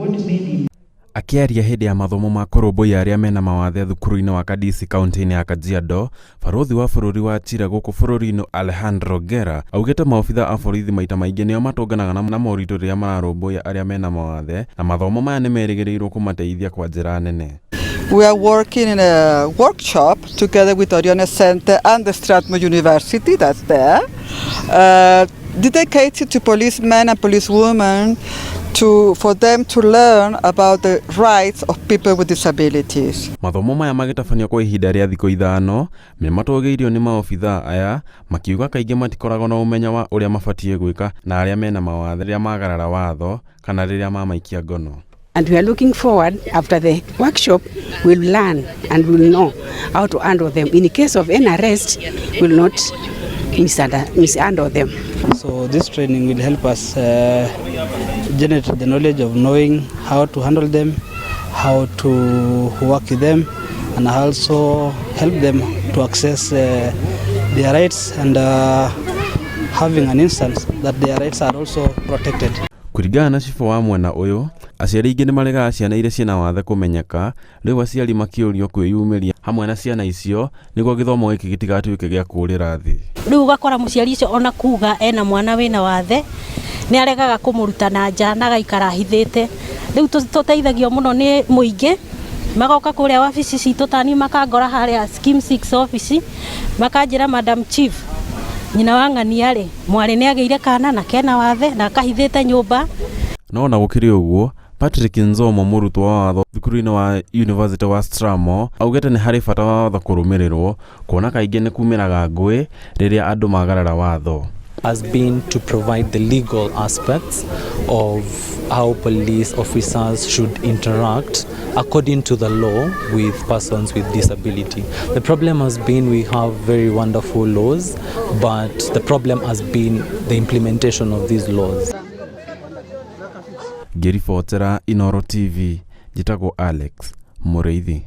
What made him Akĩaria hĩndĩ ya mathomo ma kũrũmbũiya arĩa mena mawathe thukuru-inĩ wa Kadisi kaunti-inĩ ya Kajiado, barũthi wa bũrũri wa Chile gũkũ bũrũri-inĩ Alejandro Guerra augĩte maobitha a borithi maita maingĩ nĩo matũnganaga na moritũ rĩrĩa mararũmbũiya arĩa mena mawathe na mathomo maya nĩmerĩgĩrĩirwo kũmateithia kwa njĩra nene. We are working in a workshop together with Orione Center and the Strathmore University, that's there, dedicated to policemen and policewomen for them to learn about the rights of people with disabilities. Mathomo maya magĩtabanio kwa ihinda rĩa thikũ 5 nĩmatũgĩirio nĩ maobitha aya makiuga kaingĩ matikoragwo na ũmenyo wa ũrĩa mabatiĩ gwĩka na arĩa mena mawathe rĩrĩa magarara watho kana rĩrĩa mamaikia ngono. And we are looking forward, after the workshop, we'll learn and we'll know how to handle them. In case of any arrest, we'll not mishandle them. So this training will help us generate the knowledge of knowing how to handle them, how to work with them, and also help them to access their rights and having an instance that their rights are also protected. Kũringana na cibũ wa mwena ũyũ, aciari aingĩ nĩmaregaga ciana iria ciĩna wathe kũmenyeka, rĩu aciari makĩũrio kwĩyumĩria hamwe na ciana icio nĩguo gĩthomo gĩkĩ gĩtigatuĩke gĩa kũũrĩra thĩ. Rĩu ũgakora mũciari ũcio ona kuga ena mwana wĩna wathe nĩ aregaga kũmũruta na nja na agaikara ahithĩte. Rĩu tũteithagio mũno nĩ mũingĩ, magoka kũrĩa wabici citũ tani makangora harĩa Scheme 6 office, makanjĩra Madam Chief, nyina wa ng'ania rĩ, mwarĩ nĩ agĩire kana na kena wathe na akahithĩte nyũmba. No ona gũkĩrĩ ũguo, Patrick Nzomo mũrutwo wa watho thukuru-inĩ wa University wa Strathmore augĩte nĩ harĩ bata wa watho kũrũmĩrĩrwo kuona kaingĩ nĩ kumĩraga ngũĩ rĩrĩa andũ magarara watho. Has been to provide the legal aspects of how police officers should interact according to the law with persons with disability. The problem has been we have very wonderful laws, but the problem has been the implementation of these laws. Ngĩribotera Inooro TV, njĩtagwo Alex Mũrĩithi.